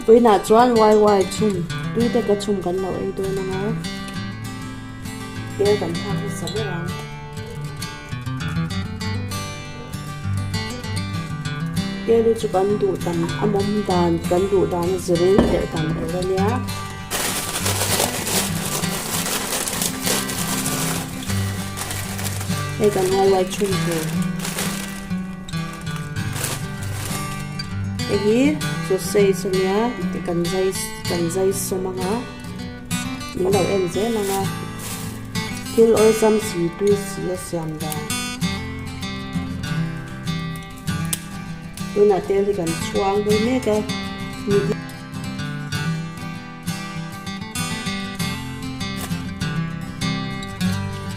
Vawiinah chuan wai wai chhum tui te ka chhum kan lo ei dawn ang a, tel kan thlak hmasa ber ang. Tel hi chu kan duh tam a mawm dan kan duh dan a zirin telh tam tur a nia. Hei kan wai wai chhum tur. Hei hi sausage a nia kan zai kan zai sawm ang a min lo en zel ang a thil awlsam si tui si a siam dan tunah tel hi kan chhuang dawn mek a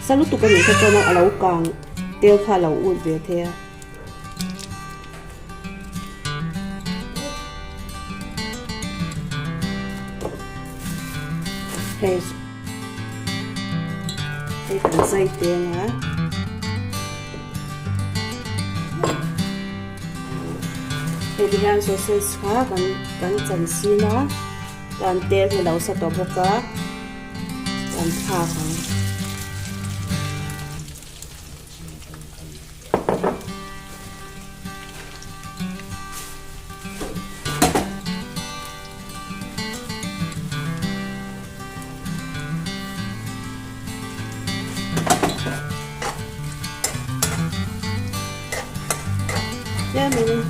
sa lutuk a nih kha chuan a lo kang. Tel kha a lo ut ve thei a. Hei hei kan zai teng a. Hei ti hian sausage kha kan kan chan sin a chuan tel hi a lo sa tawh bawk a kan thlak ang. Tlemin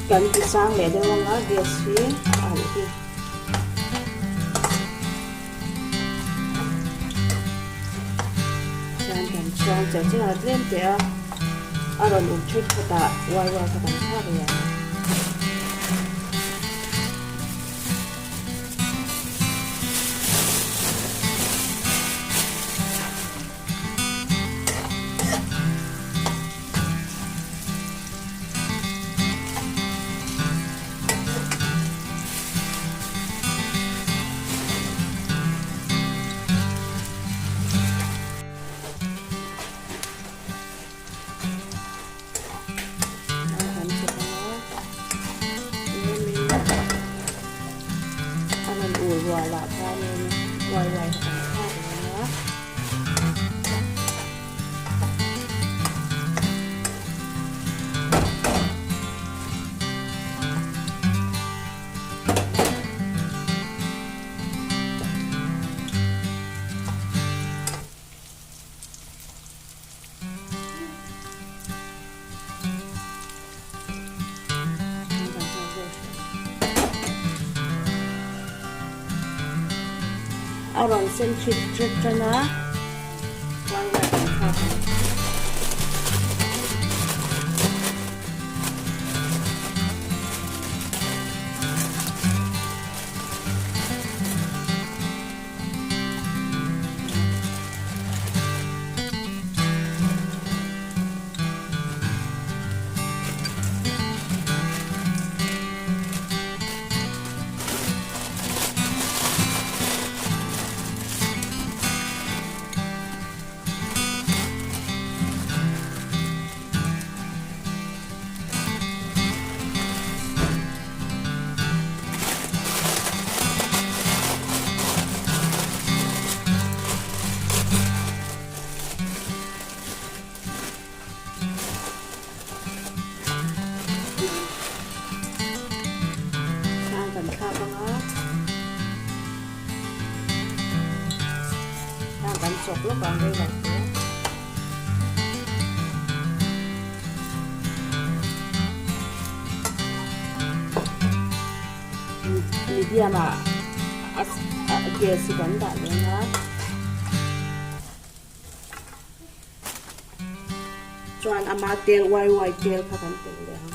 kan ti sang leh deuh ang a gas hi a alh hi. Chuan kan chhuang chel chel a tlem teh a, a rawn uk thut phawt ah uai uai kha kan thlak leh ang. A rawn ur rualah khanin uai uai kha kan thlak reng a. A rawn sen thrit thret tan a, chuan vel kan thlak ang. Hang kan thlak ang a, hang kan chawk lawk ang rei lo te. Medium ah a gas hi kan dah leng a. Chuan ama tel uai uai tel kha kan telh leh ang.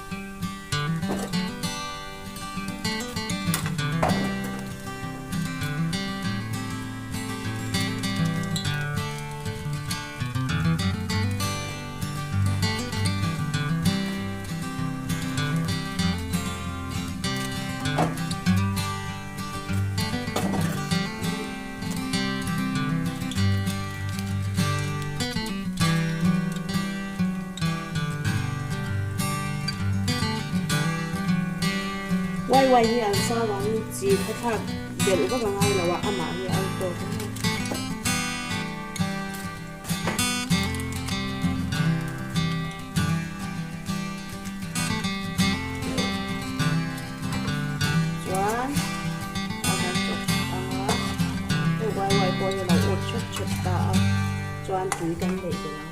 Wai wai hi an sa vangin chi kha thlak belh vak a ngai lo a, amah hi a al tawk a ni. Chuan a kan chawp ang a, hei wai wai pawh hi a lo ut hrep hrep ta a, chuan tui kan neih belh ang.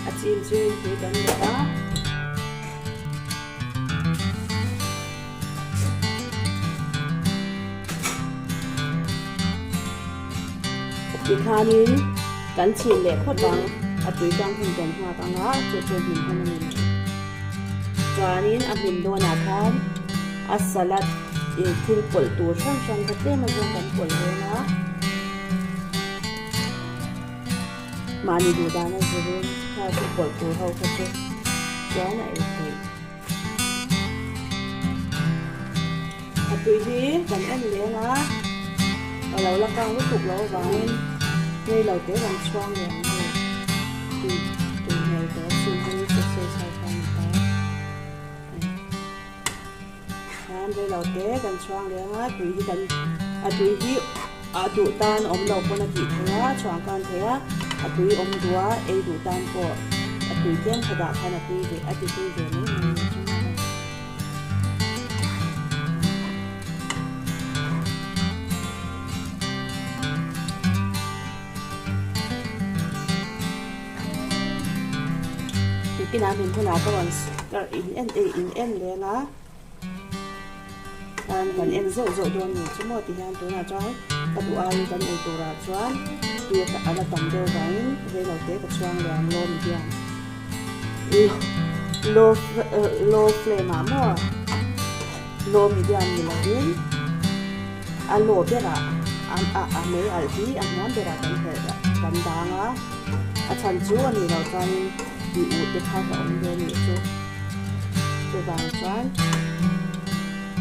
A chim chu tui kan let a. Tikhanin kan chhin leh phawt ang, a tui tang hun kan nghak ang a, chu chu hmin hun a ni mai. Chuanin a hmin dawnah khan a salad ih thil pawlh tur hrang hrang kha tlem azawng kan pawlh dawn a, mahni duh dan a zirin kha thil pawlh tur ho kha chu chuan a ei theih. A tui hi kan en leng a, a lo la kang lutuk loh avangin rei lo te kan chhuang leh ang hei tui tui hmel tawh a sin hi sausage ho kha a ni ta hei khan rei lo te kan chhuang leng a tui hi kan a tui hi a duh tan awm lo pawn a tih theih a chhuang kan thei a a tui awm duh a ei duh tan pawh a tui tlem kha dah khan a tui ve a ti tui ve mai mai a ni chu. Nikinah min hunah ka rawn in en eh in en leng a khan kan en zeuh zeuh dawn ni chu maw ti hian tunah chuan ka duh aiin kan ei turah chuan tui a la tam deuh vangin reilo te ka chhuang leh ang lawm hian. Low low flame ah maw low medium ni lovin a low berah a a mei alh hi a hnuam berah kan herh kan dang a a chhan chu a nih loh chuanin tih uh te kha ka awm ve a nih chu chuvang chuan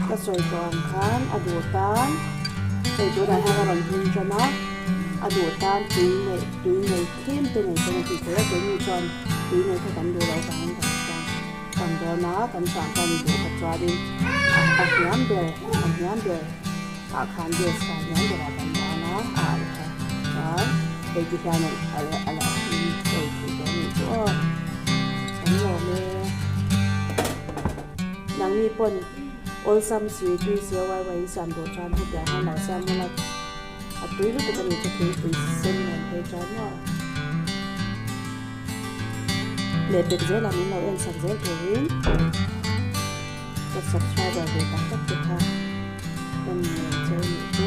ka sawi tawh ang khan a duh tan hei tunah hian a rawn hming tan a a duh tan tui neih tui nei Tlem te nei chuan a tih theih a, keini chuan tui nei kha kan duh loh avangin kan chhuang kan dawn a, kan chhuang kan duh kha chuanin a hniam ber a hniam ber ah khan gas kha a hniam berah kan dan a, a alh kha chuan hei ti hian a la a la hlim ei theih dawn anih chu aw kan lawm e. Nangni pawn awlsam si tui si a uai uai in siam duh chuan hetiang hian lo siam ula. A tui lutuk a ni chu thingpui sen nen phei chuan maw. Lehpek zelah min lo en sak zel turin ka subscriber ve tak tak te kha ka ni ang che nih chu.